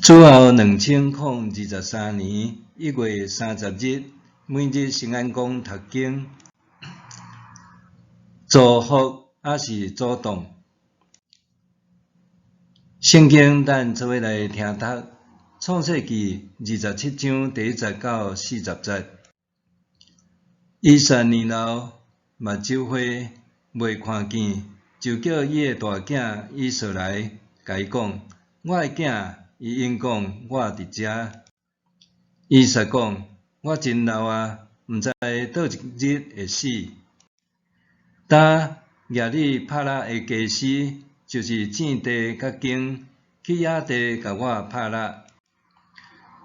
主後2023年1月30日，每日聖安講讀經，祝福抑是阻擋？聖經咱做伙來聽讀《創世記》27章第1節到40節。以撒年老，目睭花，袂看見，就叫伊的大囝以掃來，共伊講：我的囝。伊應講：我佇遮。以撒講：我真老矣，毋知佗一日會死。今舉你拍獵的家私，就是箭袋佮弓，去野地共我拍獵。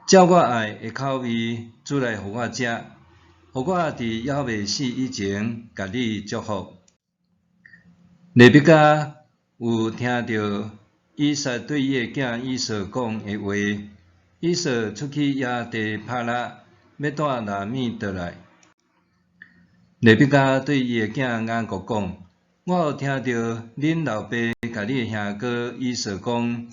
照我愛的口味，煮來予我食，予我佇猶未死以前，共你祝福。利百加有聽著以撒對伊的囝以掃講的話，以掃出去野地拍獵，欲帶臘物轉來。利百加對伊的囝雅各講：我有聽著恁老爸共你的兄哥以掃講，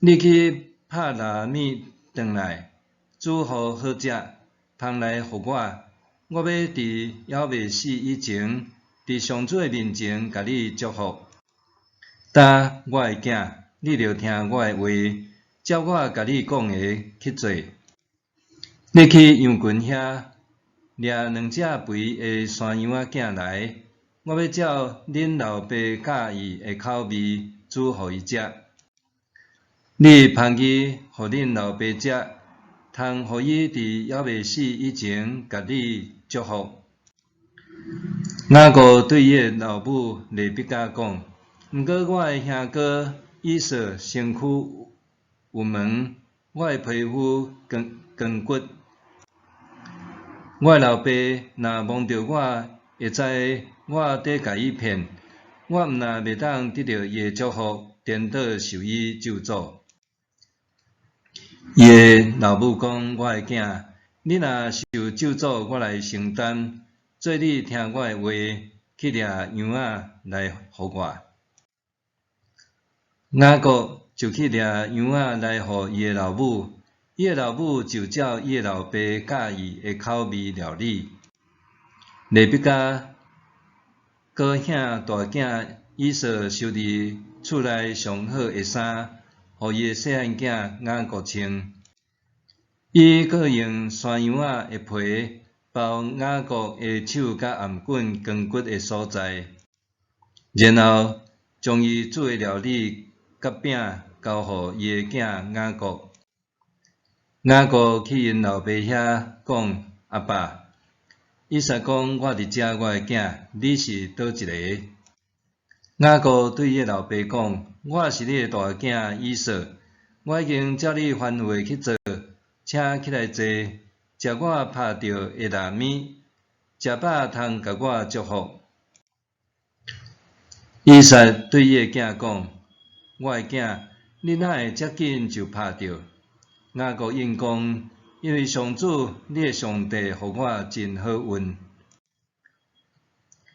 你去拍臘物轉來，煮予好食，捧來予我，我欲佇猶未死以前，佇上主的面前共你祝福。今我的囝，你著聽我的話，照我共你講的去做。你去羊群遐掠兩隻肥的山羊仔囝來，我欲照恁老爸佮意的口味煮予伊食。你捧去予恁老爸食，通予伊佇猶未死以前共你祝福。雅各對伊的老母利百加講：毋過我的兄哥以掃身軀有毛，我的皮膚光光骨。我的老爸若摸著我，會知我佇共伊騙，我毋但袂當得著伊的祝福，顛倒受伊咒詛。伊的老母講：我的囝，你若受咒詛，我來承擔。做你聽我的話，去掠羊仔來予我。雅各就去掠羊仔來予伊的老母，伊的老母就照伊的老爸佮意的口味料理。利百加閣向大囝以掃收佇厝內上好的衫，予伊的細漢囝雅各穿。伊閣用山羊仔的皮包雅各的手佮頷頸扛骨的所在，然後將伊煮的料理佮餅交予伊的囝雅各。雅各去𪜶老爸遐講：阿爸，以撒講：我佇遮，我的囝，你是佗一个？雅各對伊的老爸講：我是你的大囝以掃，我已經照你吩咐的去做，請起來坐，食我拍著的臘物，食飽通共我祝福。以撒對伊的囝講：我的囝，你哪會遮緊就拍著？雅各應講：因為上主你的上帝予我真好運。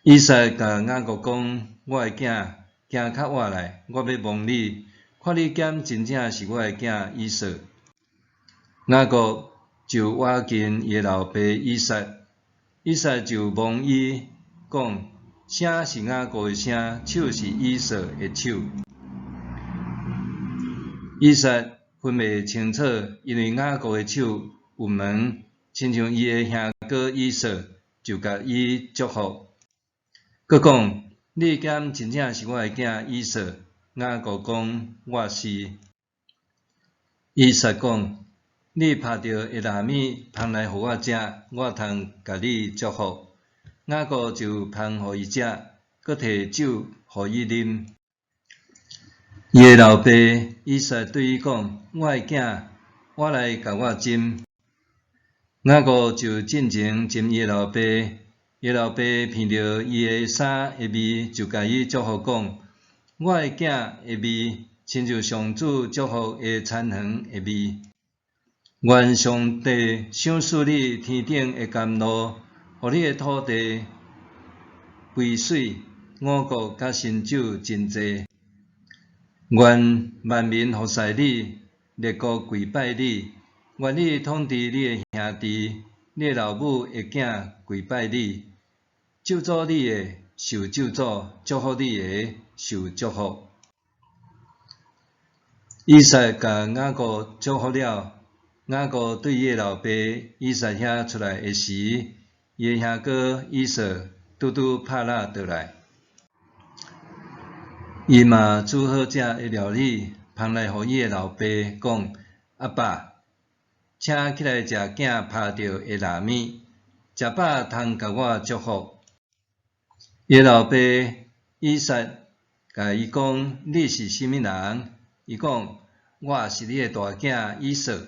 以撒共雅各講：我的囝，行較倚來，我欲摸你，看你敢真正是我的囝以掃。雅各就倚近伊的老爸以撒，以撒就摸伊，講：聲是雅各的聲，手是以掃的手。以撒分袂清楚，因為雅各的手有毛，親像伊的兄哥以掃，就共伊祝福。閣講：你敢真正是我的囝以掃？雅各講：我是。以撒講：你拍著的臘物捧來予我食，我通共你祝福。雅各就捧予伊食，閣提酒予伊啉。伊的老爸以撒對伊講：我的囝，倚來共我斟。雅各就進前斟伊的老爸，伊老爸聞著伊的衫的味，就共伊祝福講：我的囝的味，親像上主祝福的田園的味。願上帝賞賜你天頂的甘露，予你的土地肥水，五穀佮新酒真濟。願萬民服侍你，列國跪拜你，願你統治你的兄弟，你的老母的囝跪拜你。咒詛你的，受咒詛；祝福你的，受祝福。以撒共雅各祝福了，雅各對伊的老爸以撒遐出來的時，伊的兄哥以掃拄拄拍獵倒來。伊嘛煮好食的料理，捧來予伊的老爸，講：阿爸，請起來食囝拍著的臘物，食飽通共我祝福。伊的老爸以撒共伊講：你是啥物人？伊講：我是你的大囝以掃。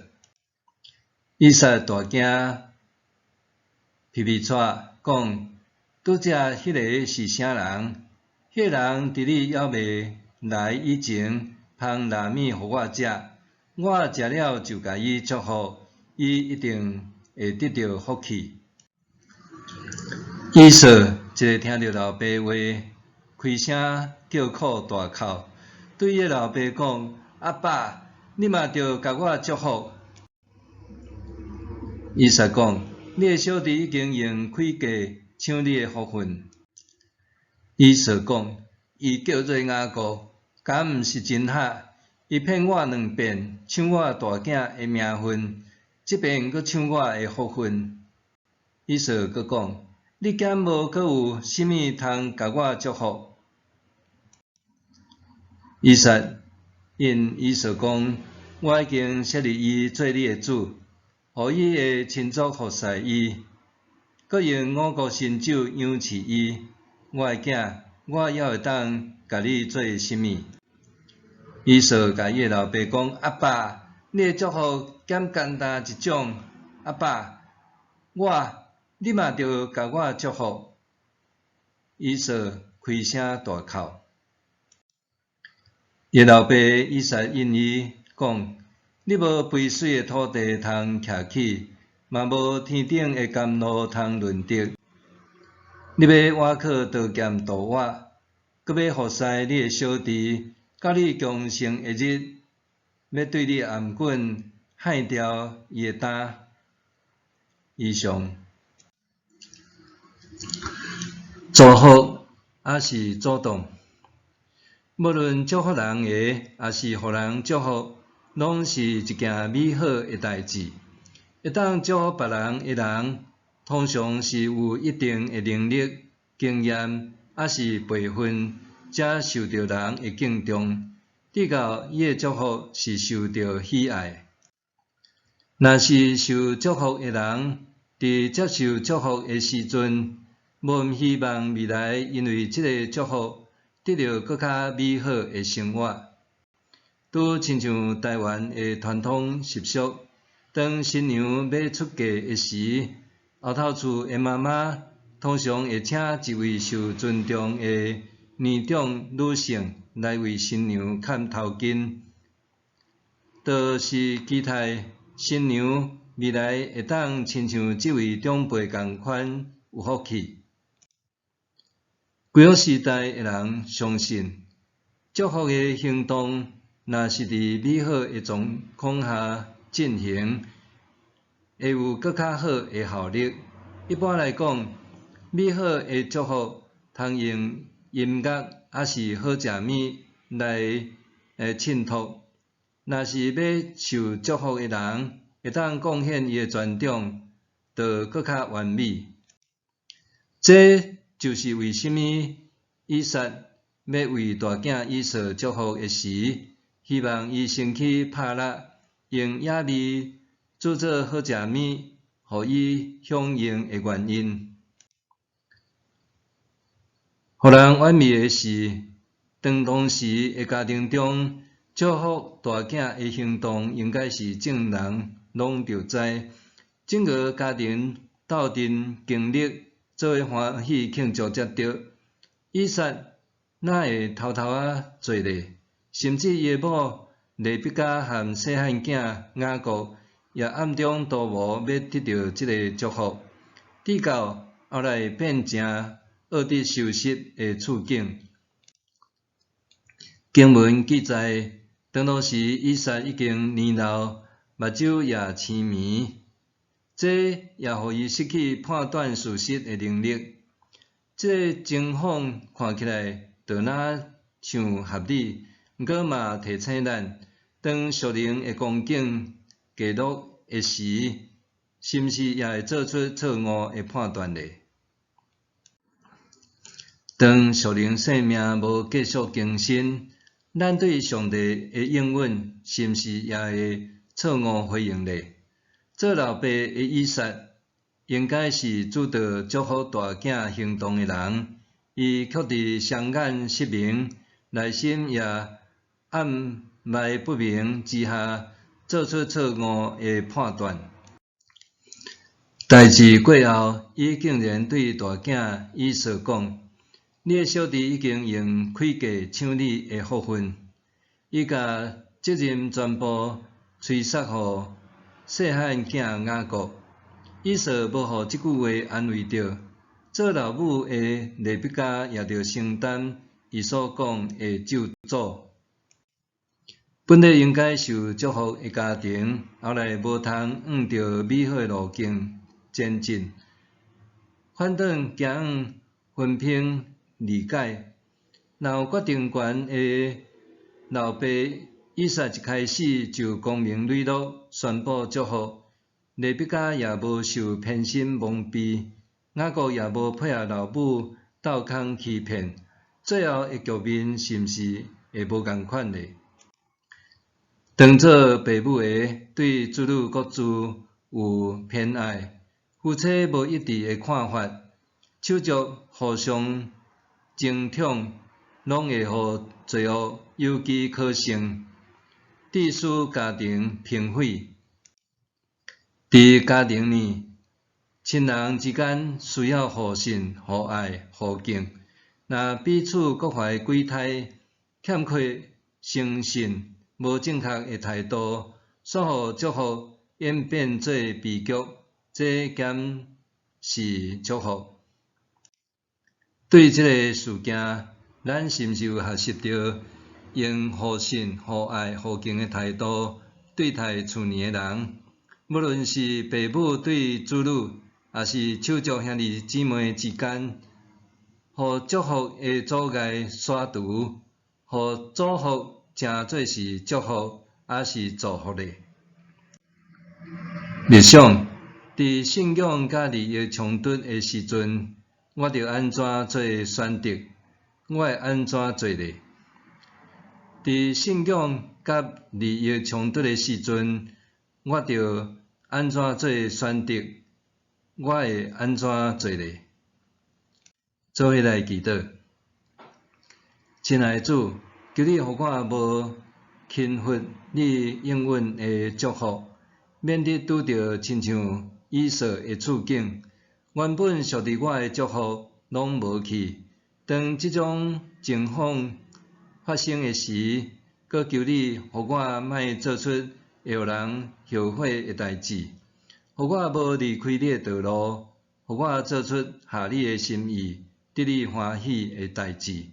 以撒大驚，皮皮掣，講：拄才彼个是啥人？彼个人佇你猶未來以前，捧臘物予我食，我食了就共伊祝福，伊一定會得著福氣。以掃一下聽著老爸話，開聲叫苦大哭，對伊老爸講：阿爸，你嘛著共我祝福。以撒講：你的小弟已經用詭計搶你的福分。以掃講：伊叫做雅各，敢毋是真哈？伊騙我兩遍，搶我大囝的名分，這遍閣搶我的福分。以掃閣講：你敢無閣有啥物通共我祝福？以撒應以掃講：我已經設立伊做你的主，予伊的親族服侍伊，閣用五穀新酒養飼伊。我的囝，我猶會當共你做啥物？以掃共伊的老爸講：阿爸，你的祝福敢簡單一種？阿爸，我，你嘛著共我祝福。以掃開聲大哭。伊老爸以撒應伊講：你無肥水的土地通徛起，嘛無天頂的甘露通潤得。你欲倚靠刀劍渡我，閣欲服侍你的小弟，到你強盛的日，欲對你的頷頸幌掉伊的擔。以上。祝福抑是阻擋？無論祝福人的，抑是予人祝福，攏是一件美好的代誌。會當祝福別人的人，通常是有一定的能力、經驗，抑是輩分，才受著人的敬重。直到伊的祝福是受著喜愛。若是受祝福的人，佇接受祝福的時陣，無希望未來因為這个祝福得著閣較美好的生活。拄親像台灣的傳統習俗，當新娘欲出嫁的時，後頭厝的媽媽通常會請一位受尊重的年長女性來為新娘崁頭巾，就是期待新娘未來會當親像這位長輩仝款有福氣。舊約時代的人相信，祝福的行動若是佇美好的狀況下進行，會有閣較好的效力。一般來講，美好的祝福通用音樂抑是好食物來襯托。若是欲受祝福的人會當貢獻伊的專長，就閣較完美。這就是為啥物以撒欲為大囝以掃祝福的時，希望伊先去拍獵，用野味煮做好食物，予伊享用的原因。予人玩味的是，當當時的家庭中，祝福大囝的行動應該是眾人攏著知，整个家庭鬥陣經歷，做伙歡喜慶祝才對。以撒哪會偷偷仔做咧？甚至伊的某利百加和細漢囝雅各也暗中圖謀欲得著這个祝福，直到後來變成惡得收拾的處境。經文記載，當落時以撒已經年老，目睭也青盲，這也予伊失去判斷事實的能力。這个情況看起來就若像合理，毋過嘛提醒咱，當屬靈的光景低落的時，是毋是也會做出錯誤的判斷呢？當屬靈生命無繼續更新，咱對上帝的應允，是毋是也會錯誤回應呢？做老爸的以撒，應該是主導祝福大囝行動的人，伊卻佇雙眼失明、內心也暗昧不明之下，做出錯誤的判斷。代誌過後，伊竟然對大囝以掃講：你的小弟已經用詭計搶你的福分。伊共責任全部推卸予細漢囝雅各。以掃無予這句話安慰著，做老母的利百加也著承擔伊所講的咒詛。本來應該受祝福的家庭，後來無通按著美好的路徑前進，反轉走向分崩離解。若有決定權的老爸以撒一開始就光明磊落，宣布祝福，利百加也無受偏心蒙蔽，雅各也無配合老母鬥空欺騙，最後的局面是毋是會無仝款呢？當做爸母的對子女各自有偏愛，夫妻無一致的看法，手足互相爭寵，攏會予罪惡有機可乘，致使家庭崩毀。佇家庭內，親人之間需要互信、互愛、互敬。若彼此各懷鬼胎，欠缺誠信、無正確的態度，煞予祝福演變做悲劇，這敢是祝福？對這个事件，咱是毋是有學習著用互信、互愛、互敬的態度對待厝內的人？無論是爸母對子女，抑是手足兄弟姊妹之間，予祝福的阻礙徙除，予祝福成做是祝福，抑是造福呢？默想，佇信仰佮利益衝突的時陣，我著按怎做選擇？我會按怎做呢？佇信仰佮利益衝突的時陣，我著按怎做選擇？我會按怎做呢？做伙來祈禱，親愛的主，求你予我無輕忽你應允的祝福，免得拄著親像以掃的處境。原本屬佇我的祝福攏無去。當這種情況發生的時，閣求你予我莫做出會予人後悔的代誌，予我無離開你的道路，予我做出合你的心意、得你歡喜的代誌。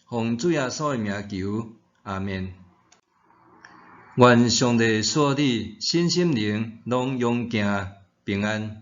奉主耶穌的名求，阿們。願上帝賜予你身心靈攏勇健平安。